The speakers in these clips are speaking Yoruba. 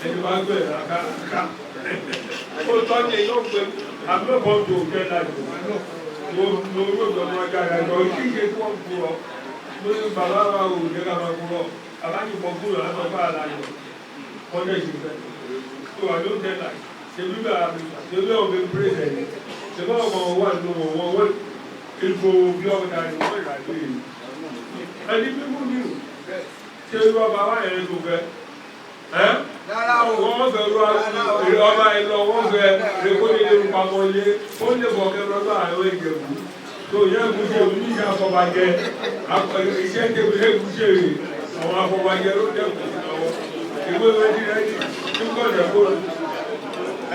Ẹni bá gbé ká ká ó tọ́ ní yóò gbé àmọ́ tó jẹ́ láti mo mo yóò gbọ́ ọmọ agbára lọ kí ṣe kí wọ́n kú ọ lórí bàbá wa ò jẹ́ ká máa kú ọ bàbá yìí kọ́ kúrò láti ọgbà àlàyé wọ́n dẹ̀ ṣe fẹ́ tó wà ló ń tẹ́ láì ṣe bí bàbá mi ṣe bí ọ̀gbìn pírẹsẹ̀ ṣe bá ọmọ wà nínú wọn wọ́n ipò bí ọ̀dà ni wọ́n rà lé ẹni bíbú ní ṣé irú ọba wa yẹn tó fẹ́ ẹ́ wọ́n fẹ́ ru ọba yẹn lọ, wọ́n fẹ́ rekóni lè pamọ́ lé ó lè bọ̀ kẹ́ lọ́dọ̀ àwọn Ìjẹ̀bú tó yẹ kó ṣe oníṣẹ́ afọbajẹ iṣẹ́ tẹ̀wé kó ṣe àwọn afọbajẹ ló dẹ́kun lọ́wọ́. Ìwé ìwé ti ready tí kò dẹ̀ kó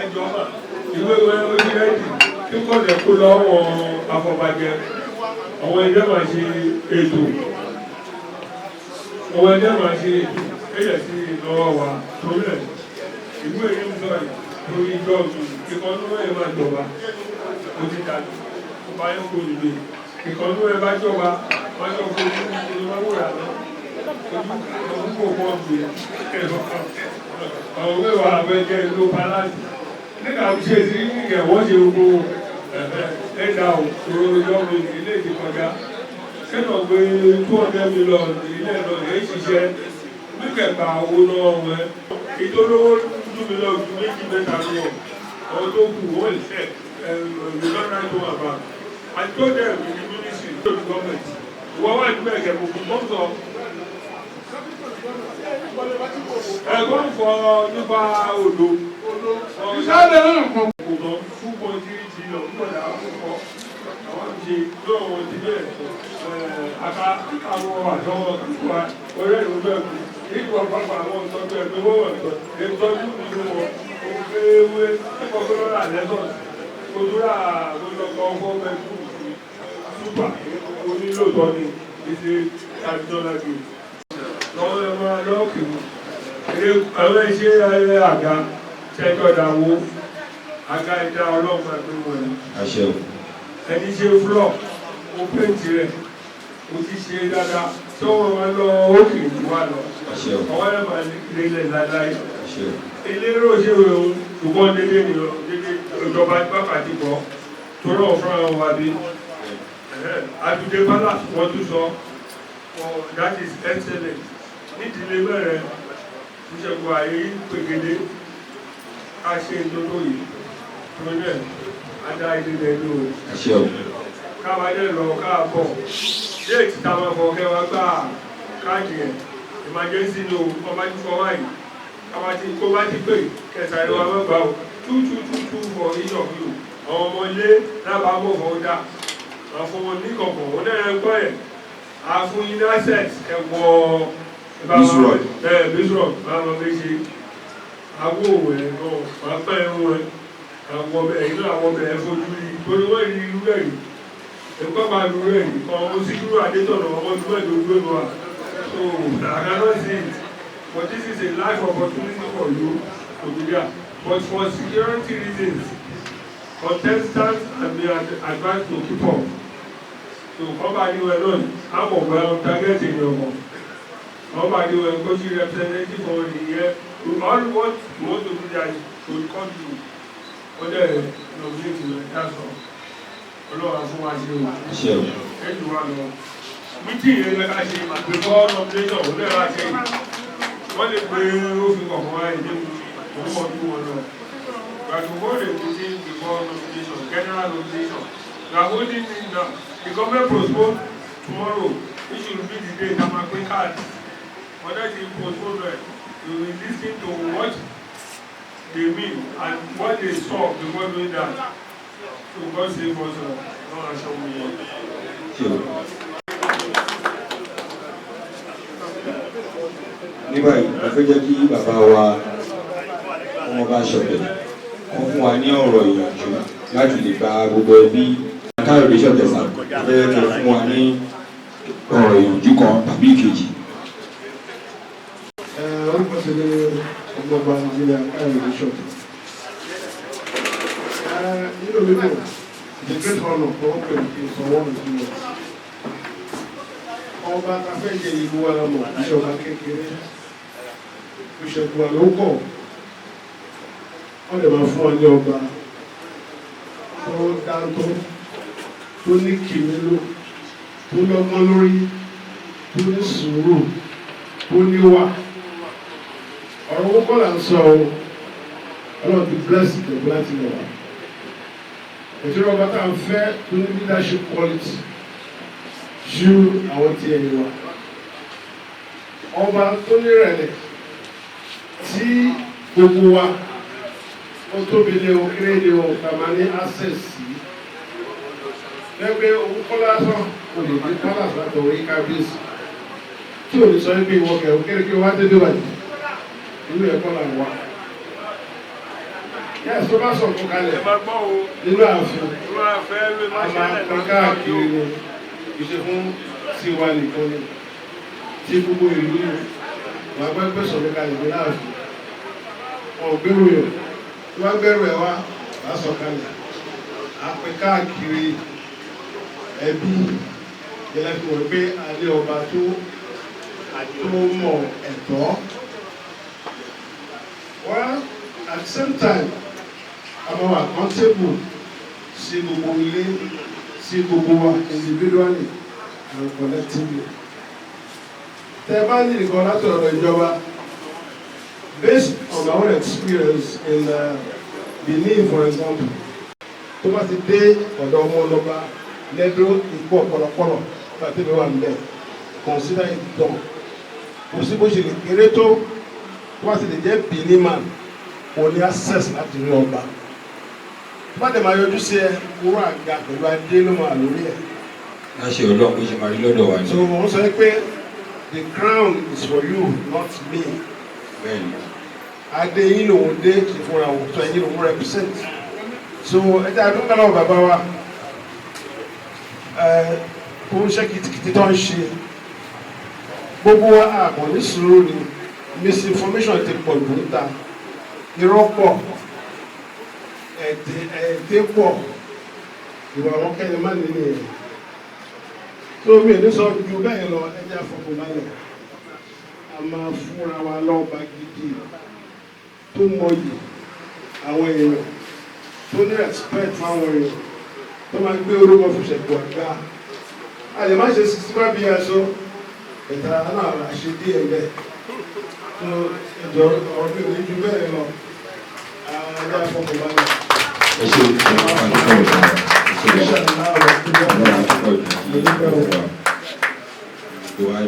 ẹjọ́ mà ìwé ìwé ti ready tí kò dẹ̀ kó lọ́wọ́ afọbajẹ. Àwọn ẹgbẹ́ máa ṣe ètò, àwọn ẹgbẹ́ máa ṣe ètò ẹ̀yẹ̀ sí lọ́wọ́ wa torí ẹ̀ ìwé yìí ń sọ yìí torí ìjọ mi ìkànnú ẹ̀ máa jọba ó ti dàbí ọba yẹn kò lè ìkànnú ẹ̀ bá jọba wọ́n jọ fojú ojú máa wúrà lọ ojú kò pọ̀ gbé àwọn mẹ́wàá abẹ́jẹ́ ìlú palace nígbà tí ṣe sí nígbà wọ́n ṣe gbogbo ẹ̀dá òṣòro ìjọ mi ilé ìdí kọjá kẹ́nà gbé 200 million ilé lọ lè ṣiṣẹ́ nígbàgbà owó náà wẹ́ ìtòlówó 2 million ju méjì mẹ́ta lọ àwọn tó kù wọ́n lè ẹ̀ you don't write home about. I told them in the ministry to the government wọ́n wà nígbà ẹ̀kẹ́ gbogbo mọ́tò ẹ̀gbọ́n fọ nípa odò Ìṣẹ̀lẹ̀ nǹkan. Kò tán 2.3 trillion nígbàdà àkọ́kọ́ àwọn ṣe lọ́wọ́ wọn ti bẹ́ẹ̀ àká àwọn àtọwọ́ kíkọ́ ọ̀rẹ́ ìlú bẹ́ẹ̀ kú nígbà pápá àwọn ìtọ́jú ẹgbẹ́ wọ́n wọ̀ ìtọ́jú ìlú wọn òféwé nípa gbọ́dọ̀ lẹ́sọ̀s ojúra àgbọ̀dọ̀ ọkọ̀ mẹ́kù súpà onílòtọ́ ni ìṣe traditional game lọ́wọ́ ẹ máa lọ́ọ̀kì àwọn iṣẹ́ àga tẹ́jọ́ àga ìdá ọlọ́run àgbẹ̀ wọn. Àṣẹ o. Ẹni ṣe floor, ó paint rẹ̀, ó ti ṣe dáadáa tí wọ́n máa lọ òkè jù wá lọ. Àṣẹ o. Ọwọ́ ẹ̀ máa lélẹ̀ láíláí. Àṣẹ o. Elérò ṣèwé o, ṣùgbọ́n dédé ni ọ dédé ìjọba wákàtí kọ́ tó rọ̀ fúnra wọn wá bí Àtúndé palace wọ́n tún sọ, oh, that is excellent. Nídìílé mẹ́rẹ̀ ìṣẹ̀kù àyè pègede ká ṣe ìdókò yìí tó ní ẹ̀ adá ìdílé ní o. Àṣẹ o. Káwájẹ́ lọ káàbọ̀ date táwọn afọ kẹwàá gbà káàdì ẹ̀ emergency ní o ọba tí fọ wáyé káwá tí kó bá ti pè kẹsàrí wa mẹ́gbàá o, two two two two for each of you. Àwọn ọmọ ilé lábàámọ̀ fọ́ dá àwọn fún wọn ní kọ̀ọ̀kan wọn náà ń gbọ́ ẹ̀ àfún yín ní access ẹ wọ Bisrod. Ẹ bisrod báwọn fi ṣe awó ẹ náà wàá pẹ́ ẹ̀hún ẹ àwọn ọbẹ̀ ẹ̀yìn náà àwọn ọbẹ̀ ẹ̀ fojú rí torí wọ́n rí irú ẹ̀ rí ẹ̀kọ́ máa lu ẹ̀ rí kan ó sì dúró adétọ̀nà ọmọ ọdún mẹ́ẹ̀ẹ́dógún ẹ̀rọ wa. So I cannot see it, but this is a life opportunity for you to be there, but for security reasons, contestants and be advised to keep up. So kọ́ba ní wẹ̀ náà àmọ̀ pé target èèyàn mọ̀ kọ́ba ní wẹ̀ kó sí representative for the year. All what you want to do there is to record you, wọ́n dẹ̀ nominate you, that's all. Ọlọ́run á fún wa ṣe o. Àṣẹ o. Ẹ̀jú wa lọ meeting yẹn lẹ́ka ṣe before nomination òun náà wá ṣe wọ́n lè gbé òfin kọ̀ọ̀kan wáyé ní òun ọdún wọn lọ. We are to hold a meeting before nomination, general nomination. We are holding it now. The government postpone tomorrow, which will be the day that ma pín card. Wọ́n dẹ̀ ti postpone rẹ̀. We will listen to what they mean and what they saw before doing that. So God save us all. Lọ́wọ́ aṣọ mi yẹn. Àṣẹ o. Ní báyìí, mo fẹ́ jẹ́ kí bàbá wa ọmọọba Ṣọ̀tẹ̀ wọ́n fún wa ní ọ̀rọ̀ ìyànjú láti lè gba gbogbo ẹbí. Káyọ̀dé Ṣọ̀tẹ̀ sà, mo fẹ́ kẹ́ fún wa ní ọ̀rọ̀ ìyànjú kan tàbí ìkejì. Orúkọ ti ní ọgbọgba Nàìjíríà Káyọ̀dé Ṣọ̀tẹ̀. Nínú mímọ̀, the great honour for wọn pẹ̀lú kí n sọ wọ́n ní wọn. Ọba ta fẹ́ jẹ ìlú wa la mọ̀, iṣẹ́ ọba kékeré. Ìṣẹ̀kù wa ló kọ̀. Wọ́n lè máa fún wa ní ọba tó dáńtọ́, tó ní kìmílò, tó lọ́gbọ́n lórí, tó ní sùúrù, tó níwà. Ọ̀rọ̀ owó kọ́ là ń sọ o. Ọlọ́run ti bless Ìjẹ̀bú láti lọ wá. Òtún ọba tá à ń fẹ́ tó ní leadership quality ju àwọn tí ẹ̀yìn wa. Ọba tó ní ìrẹ̀lẹ̀ tí gbogbo wa, ó tóbi ní o, kéré ní o, ká máa ní access sí. Lẹ́gbẹ́ owó kọ́ lásán kò lè dé palace láti orí kábíyèsí tí ò ní sọ wípé ìwọ kẹ̀ ó kéré kí wọ́n á dédé wájú. Irú ẹ̀kọ́ là ń wá. Yẹ́sì, tó bá sọ̀ nǹkan kalẹ̀ Ẹ máa gbọ́ o. nínú ààfin, Ló máa fẹ́ ló a máa máa ṣẹlẹ̀. pín káàkiri ni. Kì í ṣe fún tiwa nìkan ni, tí gbogbo ìlú ni. Wọ́n á gbẹ́ sọ̀rọ̀ kalẹ̀ ní láàfin, wọn ò gbérù yàn. Tí wọ́n gbẹ́rù ẹ̀ wá, wàá sọ kalẹ̀, a pín káàkiri ẹbí yẹlẹ fi wọ́n pé alẹ́ ọba tó mọ̀ ẹ̀tọ́. Well, at the same time, a máa wà accountable sí gbogbo ilé, sí gbogbo wa individually and collectively. Tẹ bá ní nǹkan láti ọ̀dọ̀ ìjọba, based on our own experience in Benin, for example, tó bá ti dé ọ̀dọ̀ ọmọ ọlọ́ba lẹ́dọ̀ ikú ọ̀pọ̀lọpọ̀lọ̀ bá tẹ̀lé wà nílẹ̀, consider it done. Kò sí bó ṣe lè kéré tó, tó bá ti lè jẹ́ Benin man, kò ní access láti rí ọba. Tó bá dẹ̀ máa yọjú sí ẹ, wúrọ̀ àga pẹ̀lú adé ló máa lórí ẹ̀. Láṣẹ Ọlọ́run, bó ṣe máa rí lọ́dọ̀ wa ni. So wọ́n sọ pé the crown is for you, not me. Adé yín lòun dé kì í fúnra òun, tó ẹ̀yin lòun represent. So ẹ jẹ́ àdúgbò náà, bàbá wa, ẹ kó ń ṣe kìtìkìtì tó ń ṣe. Gbogbo wa àkàn ní sùúrù ni. Misinformation ti pọ̀ jù níta, irọ́ pọ̀, ẹ̀tẹ̀ ẹ̀tẹ̀ pọ̀, ìwà àwọn kẹ́ni má nínú yẹn tó mi ní sọ ju bẹ́ẹ̀ lọ. Ẹ jẹ́ àfọkànbalẹ̀, a máa fúnra wa lọ́ba gidi tó mọyì àwọn èèyàn, tó ní respect fáwọn èèyàn, tó máa gbé orúkọ fún ṣẹ̀kù àgbà. A lè má ṣe 65 years o, ìta náà là ṣe díẹ̀ bẹ́ẹ̀ tó. Ẹjọ́, ọ̀rọ̀ mi ò ní ju bẹ́ẹ̀ lọ. Ẹ jẹ́ àfọkànbalẹ̀. Ẹ ṣe, àdúgbò ọ̀gá, ẹ ṣe Ọlọ́run àtúbọ̀ jù kí wa tó wá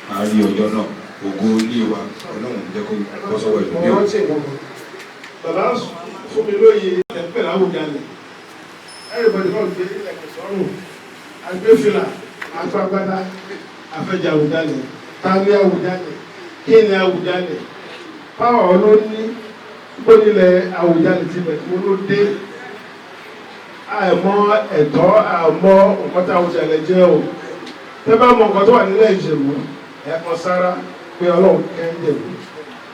parí ọjọ́ náà. Ògo ilé wa, Ọlọ́run jẹ́ kó bọ́ sọ́wọ́ ìlú Mo rántí nǹkan kan. Bàbá fún mi lóye ẹ̀pẹ̀ láwùjalè. Everybody kọ́ gbé ilẹ̀kẹ̀ sọ́rùn, agbéfìlà, agbágbádá, afẹ́jà Àwùjalè. Ta ní Àwùjalè? Kí ni Àwùjalè? Power ló ní gbónílẹ̀ Àwùjalè ti bẹ̀ kó ló dé. Àìmọ̀ ẹ̀tọ́, àìmọ̀ nǹkan tí Àwùjalè jẹ́ o. Tẹ́ bá mọ nǹkan tó wà nílẹ̀ Ìjẹ̀bú, ẹ̀kan sára pé Ọlọ́run kẹ́ ń Jẹ̀bú.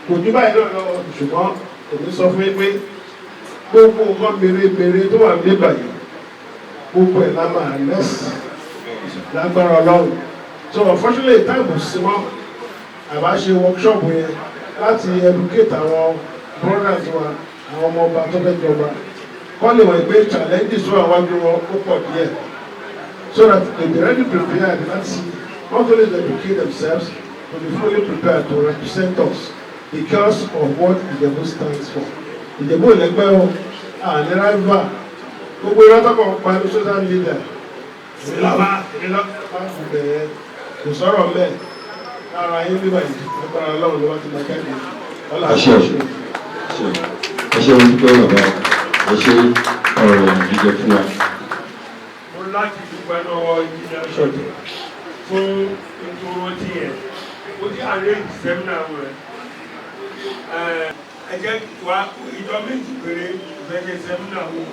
Kò jù báyìí náà lọ, ṣùgbọ́n èmi sọ fún yín pé gbogbo nǹkan mèremère tó wà níbà yìí, gbogbo ẹ̀ la máa lẹ́sì lágbára Ọlọ́run. So unfortunately, time kò sí mọ́. Àbá ṣe workshop yẹn láti educate àwọn brothers wa, àwọn ọmọ ọba tó fẹ́ jọba, kọ́ lè wọ̀ pé challenges tó wà wájú wọn ó pọ̀ díẹ̀, so that they be ready prepared láti not only educate themselves but be fully prepared to represent us because of what Ìjẹ̀bú stands for. Ìjẹ̀bú ò lẹ́gbẹ́ o, àní rival. Gbogbo irọ́ tọkọ̀ pa ní social media, ìlọ́ba ìlọ́ba bẹ̀rẹ̀, kò sọ̀rọ̀ mẹ́ lára yín bíbá yìí. Agbára Ọlọ́run ló wá ti máa jáde ọlá. Àṣẹ. Ṣe ẹ ṣe ojú pé bàbá, ẹ ṣe ọ̀rọ̀ jíjẹ fún wa. Mo láti dúpẹ́ lọ́wọ́ Engineer Ṣọ̀tẹ̀ fún ìtòrò tí ẹ̀ ó ti arrange seminar rẹ̀. Ẹ jẹ́ wa ìjọ méjì péré ìfẹ́ seminar wọn,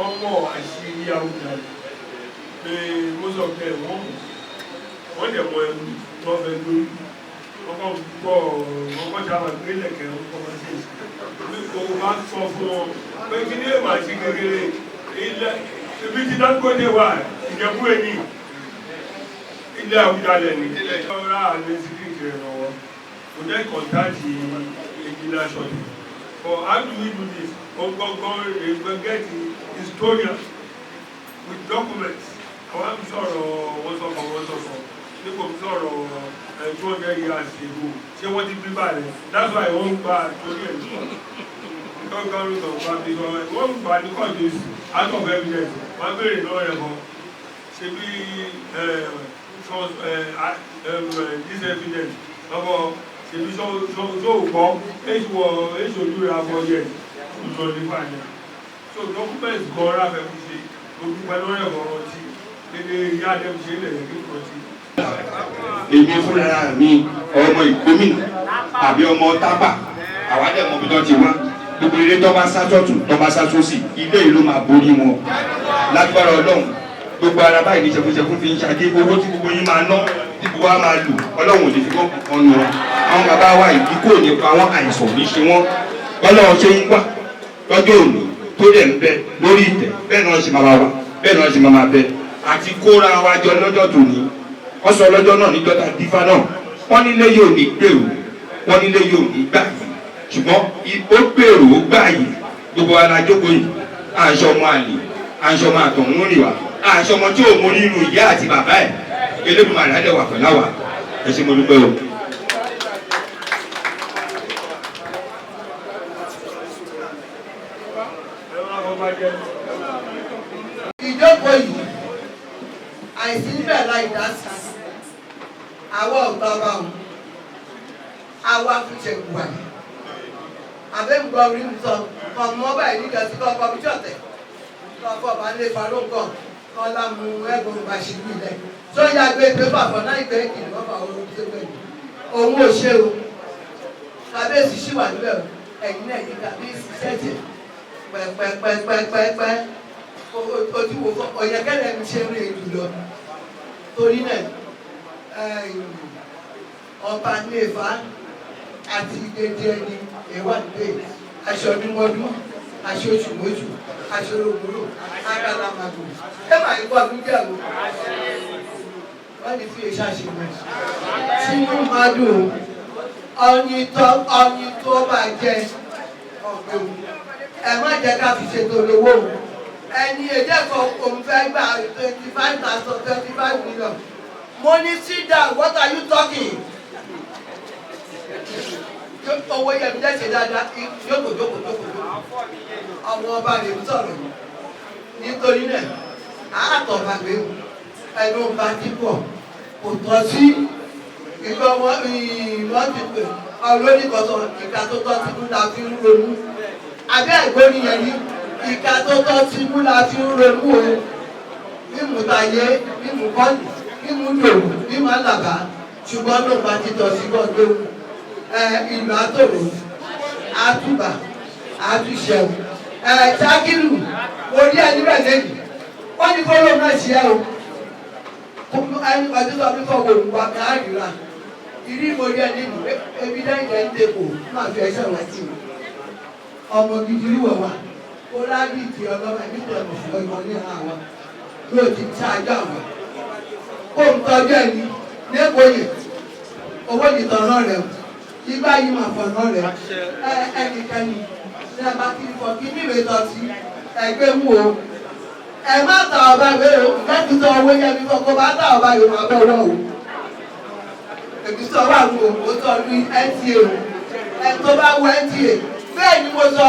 ọmọ àṣírí Àwùjalè pé most of them, wọ́n dẹ̀ mọ ẹrù tó fẹ́ lórí. Wọ́n kàn gbọ́, wọ́n kàn sábà gbé lẹ̀kẹ́, wọ́n kàn máa ṣe é. O bá sọ fún wọn pé kí ni èèmà sí kékeré ilẹ̀ ibi tí Dangote wà, Ìjẹ̀bú ẹni ilé Àwùjalẹ̀ ni. Ọ̀rá àlẹ́ síkìkì rẹ̀ lọ́wọ́ kò jẹ́ contact Engineer Ṣọ̀tẹ̀. But how do we do this? Gbọ̀ngàn ègbẹ́ get historian with documents. Àwọn ń sọ̀rọ̀ wọ́n sọ̀kọ̀ wọ́n sọ̀kọ̀ nípò ń sọ̀rọ̀ 200 years ago. Ṣé wọ́n ti bí báyìí? That's why wọ́n ń gba torí ẹ̀ gbọ̀ngàn ló sọ̀rọ̀ bá mi sọ wọ́n ń gba ní kọ́ọ̀dù out of evidence. Wọ́n béèrè lọ́wọ́ rẹ̀ kan ṣe bí this evidence lọ́wọ́ ṣe bí sọ gbọ́ èyí wọ èyí ojú rẹ̀ abọ́ yẹ lọ nípa yẹn. So documents gan ra fẹ́ fi ṣe gbogbo pẹ̀lú ọ̀rẹ́ kan rántí dédé ìyá àdẹ́m ṣe lè yẹ kí n rántí. Èmi fúnra mi, ọmọ ìgbómìnà àbí ọmọ tábà, àwa dẹ̀ mọ̀ bí wọ́n ti wá. Gbogbo ilé tó bá sá sọ́tún, tó bá sá sósì, ilé ìlú máa borí wọn lágbára Ọlọ́run. Gbogbo ara báyìí ní ṣẹkúṣẹkú fi ń ṣadé. Owó tí gbogbo yín máa ná, tí gbogbo wa máa lù, Ọlọ́run ò ní fi kọ́ kan nu wa. Àwọn bàbá wa yìí kò ní pa wọ́n, àìsàn ò ní ṣe wọ́n. Ọlọ́run ṣe ń wà lọ́jọ́ òní tó dẹ̀ ń bẹ lórí ìtẹ́, bẹ́ẹ̀ náà ṣe máa wà, bẹ́ẹ̀ náà ṣe máa bẹ. Àti kóra wa jọ lọ́jọ́ tòní, wọ́n sọ lọ́jọ́ náà níjọ́ tá dífá náà, wọ́n nílé yóò ní gbèrò, wọ́n nílé yóò ní gbà yìí, ṣùgbọ́n ó gbèrò, ó gbà yìí. Gbogbo wa la jókòó yìí, à ń ṣọmọ àlè, à ń ṣọmọ àtọ̀hún rìn wá, à ń ṣọmọ tí ò mú nínú ìyá àti bàbá ẹ̀. Elédùmarè á dẹ̀ wà pẹ̀lú àwa. Ẹ ṣé, mo dúpẹ́ o. Ẹ máa fọ́ bá jẹ́. Ìjókòó yìí, àìsí níbẹ̀ láì dá sí. Àwa ọ̀tá ọba òun, àwa fi ṣèkù wà àbẹ́ǹgbọ́ orí mi sọ ọmọ ọba yìí nígbà tí kọ́ ọkọ mi ṣọ̀tẹ̀ kọ́ ọkọ ọba nílé farúnkọ kọ́ lámú ẹ̀gbọ́n bá ṣe wí lẹ̀ sọ́jà gbé pépà fọ́ náà ìgbẹ́ ìkìlì wọ́n fà owó tó gbẹ̀ òun ò ṣe o. Kábíyèsí ṣì wà níbẹ̀ o. Ẹ̀yin náà ní kábíyèsí ṣẹ̀jẹ̀ pẹ́pẹ́pẹ́pẹ́pẹ́ ojú wo fọ ọ̀yẹ́kẹ́lẹ́ mi ṣe ń rí èjù lọ. Torí náà, ọba ní Ifá àti dédé ẹni ìwà nílé aṣọ ọdúnmọdún, aṣọ oṣùmọ́ṣù, aṣọ orògbòrò akálàmàgbò ẹ máa ń kọ́ ọdún jẹ́ o. Wọ́n ní fi èṣà ṣe mọ́ sínú máa dùn ọyìn tó ọyìn tó bá jẹ ọ̀gbẹ́ o. Ẹ má jẹ́ ká fi ṣètò olówó o. Ẹni ẹ̀jẹ̀ kan òun fẹ́ gba 25,000, 25 million. Mo ní, "Sit down, what are you talking?" Owó yẹn mi lẹ́sẹ̀ dáadáa. Jókòó, jókòó, jókòó, jókòó. Àwọn ọba rẹ̀ ń sọ̀rọ̀ yìí. Nítorí náà, àátọ̀ bàgbé ẹnu bá ti pọ̀ kò tọ́ sí ìgbà wọn. Wọ́n ti pè olóríkọ̀sọ ìka tó tọ́ sínú la fi ń ronú. Abẹ́ ẹ̀gbọ́n yẹn ní ìka tó tọ́ sínú la fi ń ronú o. Mímú tayé, mímú kọ́ọ̀nì, mímú dòwú, mímú àlàbà, ṣùgbọ́n ló bá ti tọ́ sí gbọ́dọ̀ ẹ. Ìlú àtòrò àtúbà àtúnṣe ẹ. Ṣákìlù orí ẹni bẹ́ẹ̀ lẹ́yìn wọ́n ní kóró náà ṣe é o. Ẹni ọdún tó fi fọwọ́ òun wa kàn á rira ìrí mo rí ẹni nù ebi lẹ́yìn ẹ̀ ń dẹ́kọ̀ máa fi ẹsẹ̀ wá sí i. Ọmọ gidi rí wọ̀ wá kó rábì tí ọlọ́mọ ẹ̀mí tó ẹ̀mọ̀ fún ọmọ ní àwọn yóò ti ṣáájú àwọn kó ń tọ́jú ẹni lẹ́kọ̀ọ́ yẹn. Owó ìtọ̀nà rẹ̀ o, igbá yìí máa fọ̀nà rẹ̀. Ẹ ẹnikẹ́ni ní a bá ti fọ kí ní ìwé tọ́ sí ẹgbẹ́ mú o. Ẹ má ta ọba ìwé o. Láti tọ owó yẹn bí fọkọ bá ta ọba yóò máa bọ̀ wọ́ o. Èmi sọ wà lù o, mo sọ ní NTA o. Ẹ tó bá wọ NTA, bẹ́ẹ̀ ni mo sọ.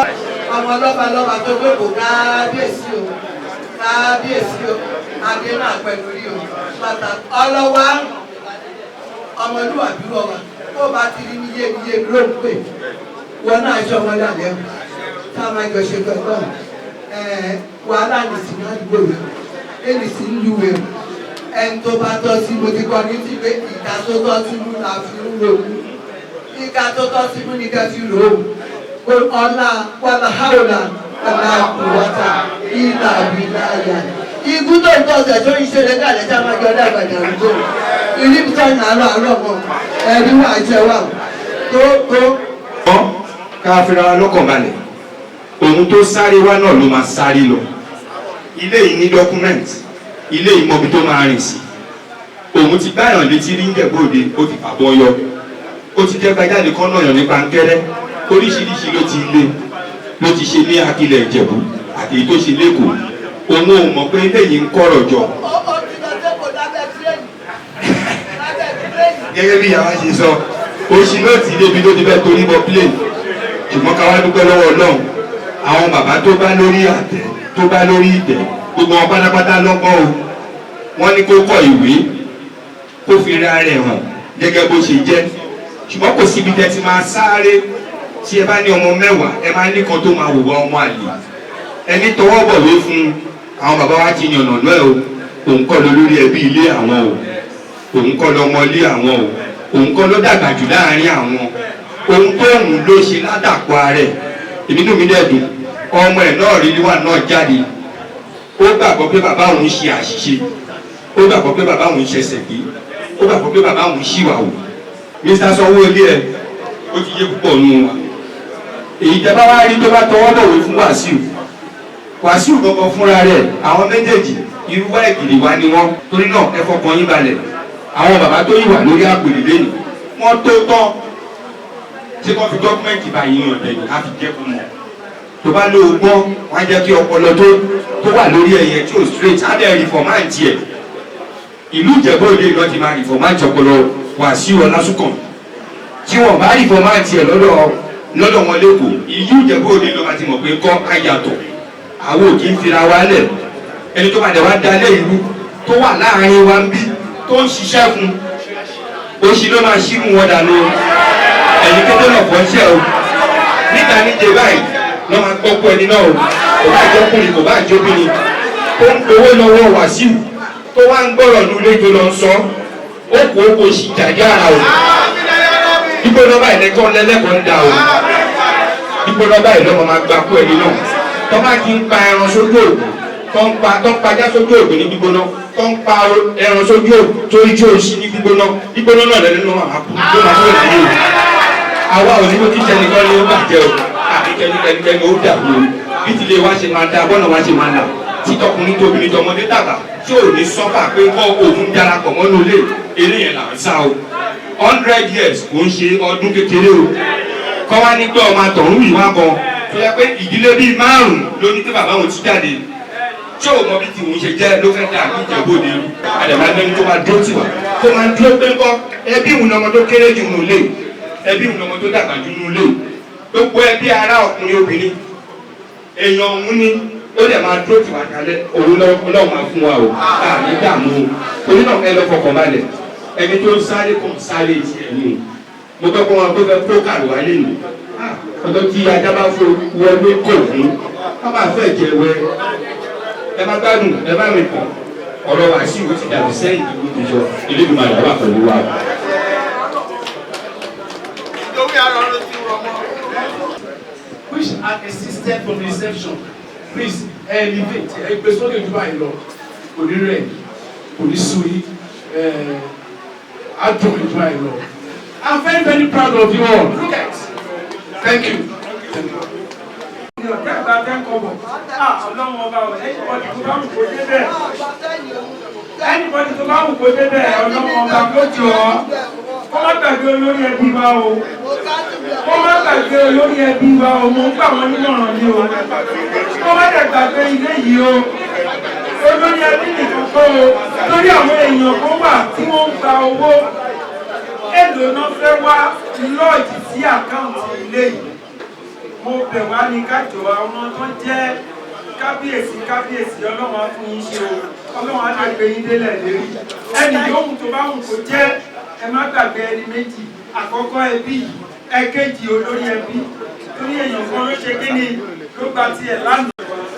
Àwọn lọ́ba lọ́ba tó gbogbo, kábíyèsí o, kábíyèsí o. Adé náà pẹ̀lú rí o bàtà ọlọ́wà ọmọlúwàbí wọ̀ wá. Tó bá ti rí ní yébi yébi ló ń pè wọn náà ṣe ọmọdé àlẹ́ tá a máa jọ ṣe pẹ̀lú ẹ̀. Wàhálà nìsín ní àdúgbò rẹ̀ ẹnì sí ń lúwẹ̀ ẹni tó bá tọ́ sí. Mo ti kọ́ ní ti pé ìka tó tọ́ sí mú la fi ń ro ìka tó tọ́ sí mú ní ká fi rò ó. Ọlá wàlá hàwùlà wàlá kùwàtà ìlà bìláyà ikú tó ń tọ́sẹ̀ tó ń ṣe lẹ́gà lẹ́sẹ̀ máa jọ dàgbà dàrúgbò ìrìbùsọ̀ ní àárọ̀ àárọ̀ mọ́ ẹ̀rí wà jẹ́ wà tó tó. Ká fira wa lọ́kàn balẹ̀. Òun tó sáré wá náà ló máa sáré lọ. Ilé yìí ní document, ilé yìí mọbi tó máa rìn sí. Òun ti gbáyàn létí rí ń jẹ̀bóde, ó ti fàbọ̀ yọ, ó ti jẹ́ gbajáde kọ́ náà yàn ní pankẹ́rẹ́. Oríṣiríṣi ló ti lé ló ti ṣe ní Akilẹ̀ Ìjẹ̀bú àti èyí tó ṣe lẹ́kọ̀ọ́. Òun ò mọ̀ pé lẹ́yìn ń kọ̀rọ̀ jọ. Ó ti lọ sẹ́kọ̀ọ́ lábẹ́ tírẹ́nì. Lábẹ́ tírẹ́nì. Gẹ́gẹ́ bí ìyàwó ṣe sọ, oṣù náà ti débi tó ti fẹ́ torí bọ plane, ṣùgbọ́n ká wá dúpẹ́ lọ́wọ́ Ọlọ́run. Àwọn bàbá tó bá lórí àtẹ, tó bá lórí ìtẹ́, gbogbo wọn pátápátá lọ́gbọ́n o. Wọ́n ní kó kọ ìwé, kó fi ra rẹ̀ hàn gẹ́gẹ́ bó ṣe jẹ́, ṣùgbọ́n kò síbi tẹ́ ti máa sáré. Tí ẹ bá ní ọmọ 10, ẹ máa ní kan tó máa wùwà ọmọ àlè. Ẹni tọwọ́ bọ̀wé fún àwọn bàbá wa ti yànnà náà o. Òun kọ́ ló lórí ẹbí ilé àwọn o, òun kọ́ lọmọ ilé àwọn o, òun kọ́ ló dàgbà jù láàrin àwọn. Ohun tó òun ló ṣe ládàpọ̀ ààrẹ, ìbínú mi dẹ̀ dùn. Ọmọ ẹ̀ náà rí wà náà jáde, ó gbàgbọ́ pé bàbá òun ṣe àṣìṣe, ó gbàgbọ́ pé bàbá òun ṣẹ̀ṣẹ̀ gbé, ó gbàgbọ́ pé bàbá òun ṣìwà o. Mr. Sanwó-Olú ẹ̀ ó ti yé púpọ̀ nù wa. Èyí tẹ́ bá wá rí tó bá tọwọ́ bọ̀wé fún Wàsíù, Wàsíù gangan fúnra rẹ̀, àwọn méjèèjì irú wá ìgìrì wá ni wọ́n. Torí náà ẹ fọkàn yín balẹ̀. Àwọn bàbá tó yìí wà lórí àpèrè lẹ́nu wọ́n tó tán tí wọ́n fi dọ́kúmẹ́ǹtì báyìí yàn lẹ́yìn á fi jẹ́ kó mọ̀. Tó bá lóo gbọ́, wọ́n á jẹ́ kí ọpọlọ tó wà lórí ẹ̀yẹ tí ò straight á dẹ̀ rìfọ̀máǹtì ẹ̀. Ìlú Ìjẹ̀bú Òde ìlọ ti máa rìfọ̀máǹtì ọpọlọ Wàsíù Ọlásùnkàn. Tí wọ́n bá rìfọ̀máǹtì ẹ̀ lọ́dọ̀ wọn lẹ́kọ̀ọ́, ìlú Ìjẹ̀bú Òde ló máa ti mọ̀ pé kọ́ ayàtọ̀. Àwọn ò kì í fira wa lẹ̀. Ẹni tó bá dẹ̀ wá dalẹ̀ ìlú tó wà láàrin wa ń bí tó ń ṣiṣẹ́ fún oṣù ló máa ṣírù wọn dànù. Ẹ̀yin kété náà fọ́ ṣẹ́ o. Níta níje báyìí lọ́ máa gbọ́ pé ẹni náà o, kò bá jọkùnrin kò bá jọbìnrin, tó ń gbowó lọ́wọ́ Wàsíù tó wá ń gbọ́rọ̀ lulẹ̀ tó lọ sọ ó kò ó kò sì jàjà ara o. Gbígbóná báyìí lẹ́kọ́ lẹ́lẹ́kọ̀ọ́ ń da o. Gbígbóná báyìí lọ́mọ máa gba kú ẹni náà. Tó bá ti ń pa ẹran sójú òògùn, tó ń pajá sójú òògùn ní gbígbóná, tó ń pa ẹran sójú òògùn torí tí o ṣí ní gbígbóná, gbígbóná náà lẹ́nu ló máa kú ló máa kúrò láyé o. Àwa ò ní kó kí tẹnìkan ló bàjẹ́ o, àbí kẹ́nikẹ́ni ó dàrú o. Bí tilé wa ṣe máa da, bọ́nà wa ṣe máa là, títọkùnrin tóbìnrin tọmọdé tàgbà tí ò ní sọ́fà pé kọ́ òun darapọ̀ mọ́nú ilé, eré yẹn là ń sá o. 100 years kò ń ṣe ọdún kékeré o. Kọ́ wá ní pé ọmọ àtọ̀hún yìí wá gan tó yẹ pé ìdílé bíi 5 ló ní pé bàbá òun ti jáde tí ò mọ bí tí òun ṣe jẹ́ ló fẹ́ dà ní Ìjẹ̀bú Òde rú. Àdàmà lẹ́ni tó máa dúró tì wá, tó máa dúró pé kọ́ ẹbí òun lọmọ tó kéré jù nù lé, ẹbí òun lọmọ tó dàgbà jù nù lé, gbogbo ẹbí ará ọkùnrin obìnrin èèyàn òun ni ó dẹ̀ máa dúró tì wá kalẹ̀. Òun lọ́wọ́ máa fún wa o, àní dààmú o. Torí náà ẹ lọ fọkàn balẹ̀. Ẹni tó ń sáré kàn sáré tiẹ̀ ni o. Mo fẹ́ kó wọn tó fẹ́ kó kàrò wálé nù. Ọjọ́ tí ajá bá fo wọlé kò fún, ká máa fẹ́ jẹ wẹ. Ẹ má gbádùn, ẹ má rìn kàn. Ọ̀rọ̀ Wàsíù ó ti dàbí sẹ́yìn ìlú ìjọ. Elédùmarè wà pẹ̀lú wa. Which had existed from inception, please elevate. Ẹ gbé sókè jù báyìí lọ, kò ní rẹ̀, kò ní sú yín, á dùn jù báyìí lọ. I'm very very proud of you all. Look at. Thank you. Thank you. Anybody tó bá wù kó débẹ̀, Ọlọ́run ọba kó jọ ọ́. Kó má gbàgbé olórí ẹbí wa o. Kó má gbàgbé olórí ẹbí wa o. Mo ń gbà wọ́n nímọ̀ràn ni o. Kó má dẹ̀ gbàgbé ilé yìí o. Olórí ẹbí nìkan kọ́ o. Lórí àwọn èèyàn kan wà tí wọ́n ń gba owó. Èlò náà fẹ́ wá lọ́ọ̀jì sí àkáǹtì ilé yìí. Mo bẹ̀ wá ní kájọ àwọn tó jẹ́ kábíyèsí kábíyèsí, Ọlọ́run á fún yín ṣe o. Ọlọ́run á lè gbé yín délẹ̀ lérí. Ẹnì yòówù tó bá wù kó jẹ́, ẹ má gbàgbé ẹni méjì. Àkọ́kọ́ ẹbí, ẹ̀kejì olórí ẹbí. Torí èèyàn kan ló ṣe kíni ló gba tiẹ̀ lánàá.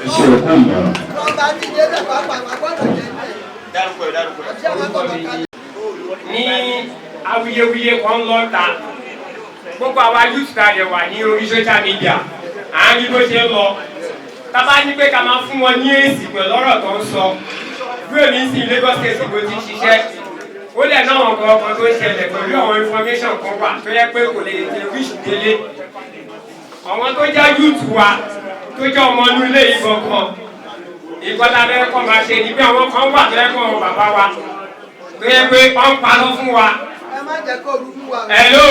Ẹ ṣe òkú ìmọ̀ràn. Lọ́ba ti débẹ̀ pàápàá, wà gbọ́dọ̀ jẹ́ bẹ́ẹ̀. Dárúkọ ẹ, dárúkọ ẹ. Ní awuyewuye kan lọ ta, gbogbo àwa youth ta lè wà ní orí social media, à ń rí bó ṣe ń lọ. Tábà ní pé ká máa fún wọn ní èsì pẹ̀lú ọ̀rọ̀ tó ń sọ. Bí èmi sì Lagos State ló ti ṣiṣẹ́, ó lẹ̀ náà wọn kan tó ń ṣẹlẹ̀ pẹ̀lú àwọn information kan wà tó yẹ pé kò lè tètè reach délé. Àwọn tó jẹ́ youth wa tó jẹ́ ọmọ inú ilé yìí gangan, ìkọ́ta bẹ́ẹ̀ kọ́ máa ṣe ni pé àwọn kan wà tó yẹ kó wọn bàbá wa tó yẹ pé wọ́n ń parọ́ fún wa. Ẹ má jẹ́ kó rú wa. Hello,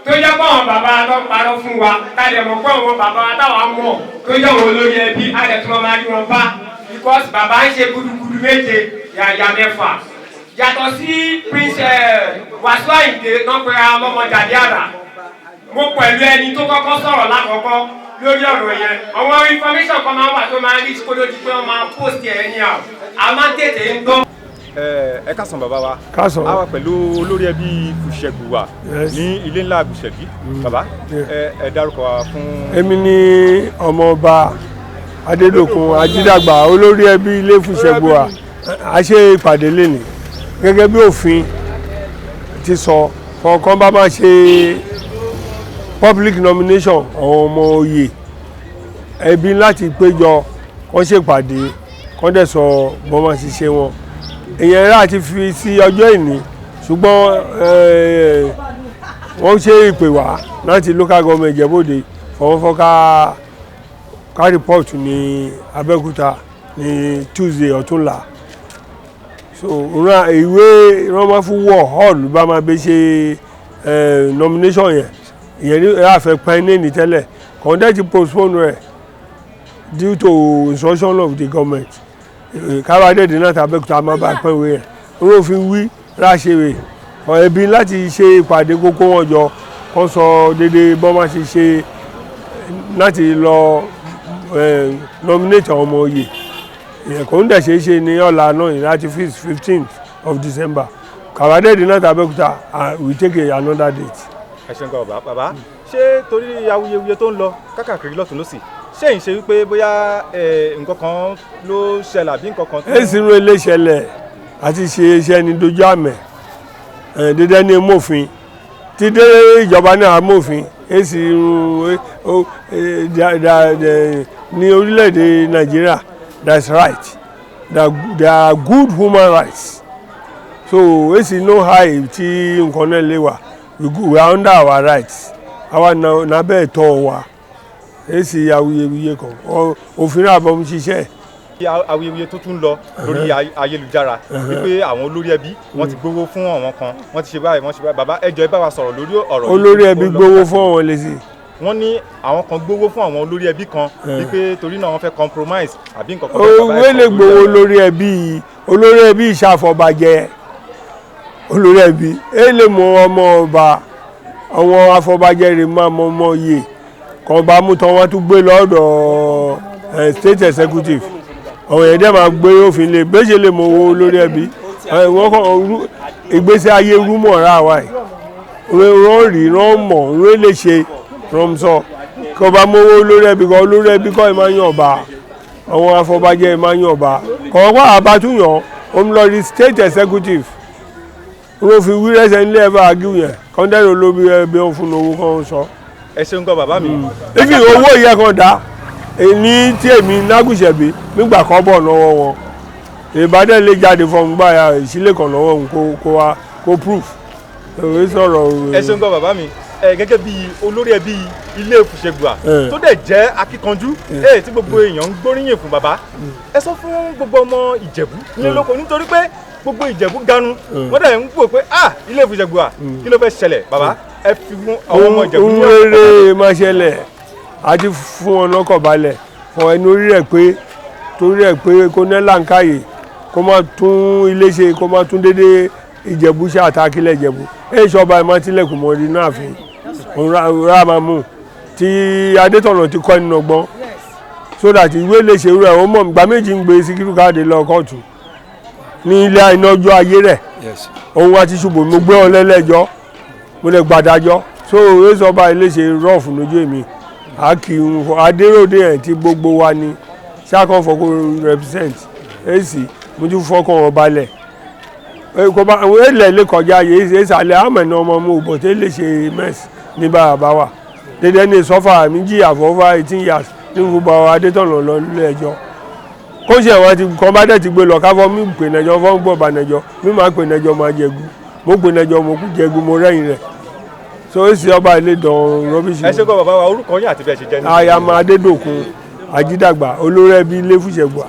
Tó jẹ́ pé àwọn bàbá wa tó ń parọ́ fún wa, ká lè mọ̀ pé àwọn bàbá wa táwa mọ̀ tó jẹ́ àwọn olórí ẹbí, á lè tún máa rí wọn bá, because bàbá ń ṣe gudugudu méje yàyà mẹ́fà. Yàtọ̀ sí Prince Wàsíù Àyìndé tó ń pera ọlọ́mọ jàdí àrà, mo pẹ̀lú ẹni tó kọ́kọ́ sọ̀rọ̀ lákọ̀ọ́kọ́ lórí ọ̀rọ̀ yẹn. Àwọn information kan máa ń wà tó máa ń rí kó ló di pé wọ́n máa post ẹ̀ anyhow, a máa ń tètè ń gbọ́. Ẹ káàsán, bàbá wa. Káàsán. A wà pẹ̀lú olórí ẹbí Fùṣẹ̀gbùwà ní ilé ńlá Gùṣẹ̀bí. Bàbá, ẹ dárúkọ wa fún. Èmi ni Ọmọọba Adédòkun Ajídàgbà, olórí ẹbí ilé Fùṣẹ̀gbùwà. A ṣe ìpàdé lénìí gẹ́gẹ́ bí òfin ti sọ kọ̀ọ̀kan bá máa ṣe public nomination àwọn ọmọ oyè ẹbí láti péjọ kán ṣèpàdé, kán dẹ̀ sọ bọ́n máa ṣiṣẹ́ wọn. Èèyàn rà ti fi sí ọjọ́ ìní, ṣùgbọ́n wọ́n ṣe ìpè wá láti local government Ìjẹ̀bú-Òde fọwọ́fọ́ ká report ní Abẹ́òkúta ní Tuesday ọ̀túnla. So ìwé wọ́n máa fún wọ̀ hall bá máa bẹ ṣe nomination yẹn. Ìyẹn ní àfẹ́ pẹ́ ní ní tẹ́lẹ̀ kọ̀ǹdẹ́ ti postpone rẹ̀ due to instruction of the government. Káwádé náà tàbẹ́kúta máa bá pẹ́ ìwé yẹn olófin wí ráṣẹ́wé ẹbí láti ṣe ìpàdé kókó wọn jọ kó sọ déédéé bọ́n máa ṣe ṣe láti lọ nominate àwọn ọmọ oyè. Ìyẹn kò ń dẹ̀ ṣe é ṣe ní ọ̀la náà yìí láti 15th of December. Kàwádé náà tàbẹ́kúta, we take another date. Ẹ ṣeun gan, bàbá. Bàbá, ṣé torí awuyewuye tó ń lọ kákàkiri lọ́tún lọ́sì, ṣé ń ṣe wípé bóyá nǹkan kan ló ṣẹlẹ̀ àbí nǹkan kan? Èsì inú ilé ṣẹlẹ̀ àti ṣe iṣẹ́ ní dojú àmẹ́ dédé ní mòfin tí dé ìjọba náà mòfin èsì irun ní orílẹ̀-èdè Nàìjíríà. That's right, there are good human rights, so èsì no high tí nǹkan náà lè wà. We are under our rights, àwa nábẹ́ ẹ̀tọ́ wa. Èsì awuyewuye kan, òfin náà bọ́ ń ṣiṣẹ́. Awuyewuye tó tún lọ lórí ayélujára wípé àwọn olórí ẹbí wọ́n ti gbowó fún àwọn kan, wọ́n ti ṣe báyìí, wọ́n ṣe báyìí. Bàbá, ẹ jọ̀ọ́, ẹ bá wa sọ̀rọ̀ lórí ọ̀rọ̀ yìí. Olórí ẹbí gbowó fún àwọn lẹ́sìn. Wọ́n ní àwọn kan gbowó fún àwọn olórí ẹbí kan, wípé torí náà wọ́n fẹ́ compromise àbí nǹkan kan. Owó lè gbowó lórí ẹbí, olórí ẹbí ìṣàfọ̀bàjẹ́ olórí ẹbí ẹ lè mọ ọmọ ọba. Àwọn afọbajẹ́ rẹ̀ máa mọ ọmọ yè kàn bá mú tán, wọ́n tún gbé lọ́dọ̀ state executive. Àwọn èèyàn dẹ̀ máa gbé òfin lè bẹ́ẹ̀ ṣe lè mọ owó olórí ẹbí. Wọ́n kàn ìgbésí ayé rúmọ̀ ra wa yìí, wọ́n rí, wọ́n mọ̀, wọ́n lè ṣe wọ́n sọ kí ọba mówó olórí ẹbí kan. Olórí ẹbí kọ́ ẹ̀ máa ń yàn ọba, àwọn afọbajẹ́ ẹ̀ máa ń yàn ọba kọ̀ọ̀kan wà àbátúyàn ó ń lọ rí state executive. Wọ́n fi wíwẹ́sẹ̀ nílé ẹ̀ bá agíw yẹn kọ́ńdẹ́rì olóbi ẹbí wọn fún owó kan sọ. Ẹ ṣeun gan, bàbá mi. Ibi owó yẹ kan dá ní tí èmi nágùsẹ̀bí nígbà kan bọ̀ lọ́wọ́ wọn. Ìbádẹ́ lè jáde fún gbà ya ìsílẹ̀ kan lọ́wọ́ òun kó wá kó proof òwe sọ̀rọ̀. Ẹ ṣeun gan, bàbá mi. Ẹ gẹ́gẹ́ bí olórí ẹbí ilé Fùṣẹ̀gbùwà tó dẹ̀ jẹ́ akíkanjú ẹ tí gbogbo èèyàn ń gbóríyìn fún, bàbá, ẹ sọ fún gbogbo ọmọ Ìjẹ̀bú nílé lóko, nítorí pé gbogbo Ìjẹ̀bú ganu wọ́n dẹ̀ ń wò pé, ah, ilé Fùṣẹ̀gbùwà, kí ló fẹ́ ṣẹlẹ̀? Bàbá, ẹ fi fún àwọn ọmọ Ìjẹ̀bú ní ohun rere máa ṣẹlẹ̀ àti fún wọn lọ́kàn balẹ̀ fún ẹnu orí rẹ̀ pé torí rẹ̀ pé kó ní làǹkàyè kó má tún ilé ṣe, kó má tún dédé Ìjẹ̀bú ṣe àtàkìlẹ̀ Ìjẹ̀bú ẹ̀ ṣọba ẹ̀ má tilẹ̀kùn mọ́ ní náà fi òun rà máa mú tí Adétọ̀nà ti kọ́ nínú ọgbọ́n so that ìwé lè ṣe irú ẹ̀. Ó mọ̀ ìgbà méjì ń gbé Síkírù Káyọ̀dé lọ kóòtù ní ilé iná ọjọ́ ayé rẹ̀. Òun àti ṣùgbọ́n mo gbé wọn lẹ́lẹ́jọ́, mo lè gbàdájọ́. So èso ọba ilé ṣe rọ́ọ̀fù lójú èmi àkì adéròdé ẹ̀ tí gbogbo wa ni ṣàkànfọ̀ kó represent èsì. Mo ti fọkàn wọn balẹ̀ kó bá èlẹ̀ lè kọjá yìí ìsàlẹ̀ àmọ̀ ọmọ mo bọ̀ tí lè ṣe mess ní bàbá wa dédé ní sọ́fà mi jìyà for over 18 years ní gbogbo Adétọ̀nà lọ nílé ẹjọ́ kó ṣe wọn ti kọ́ bá dẹ̀ ti gbé lọ káfọ́ mi pè nẹjọ́ fọ́n gbọ́ bá nẹjọ́ mi máa pè nẹjọ́ máa jẹgu mo pè nẹjọ́ mo kú jẹgu mo rẹ́yìn rẹ̀. So èsì ọba ilé dán rubbish. Ẹ ṣe gan, bàbá wa. Orúkọ yín àti bí ẹ ṣe jẹ́ ní. Ayama Adédòkun Ajídàgbà, olórí ẹbí ilé Fùṣẹ̀gbùwà.